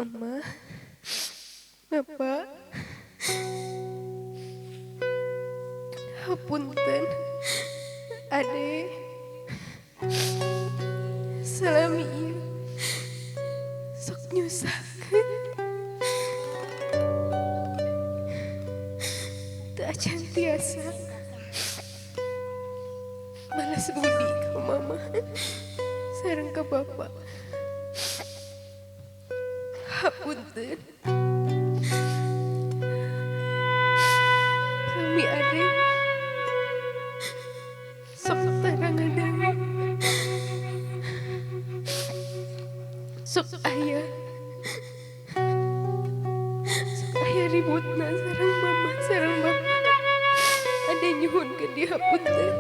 Emak, Bapak, hapunten, Ade, salami ieu sok nyusahkeun. Teu acan tiasa balas budi ka mama sareng ka bapak. Hapunten. Kami Ade sok tara ngadangu. Sok aya. Sok aya ributna sareng mama sareng bapak. Ade nyuhunkeun dihapunten.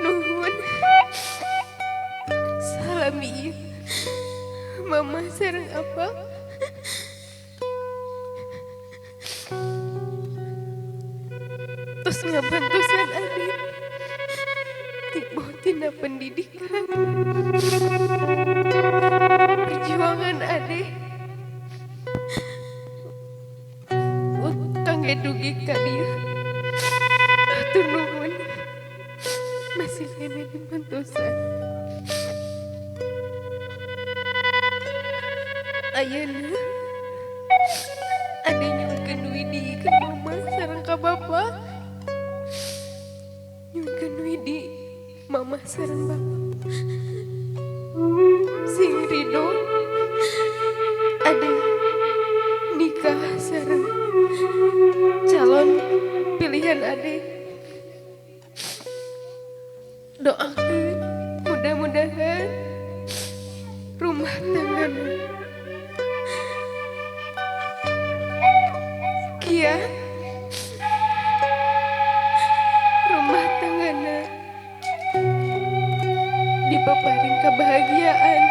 Nuhun. Salami ieu mama sareng apa? Tos ngabantosan Ade tiboh tina pendidikan. Perjuangan Ade utang dugi ka dieu. Hatur nuhun. Masih keneh dibantosan. Ayeuna Ade nyuhunkeun widi ka mama sareng ka bapa. Nyuhunkeun widi mama sareng bapa. Sing ridho Ade nikah sareng calon pilihan Ade. Doakeun mudah-mudahan rumah tangga kia rumah tanggana dipaparin kebahagiaan.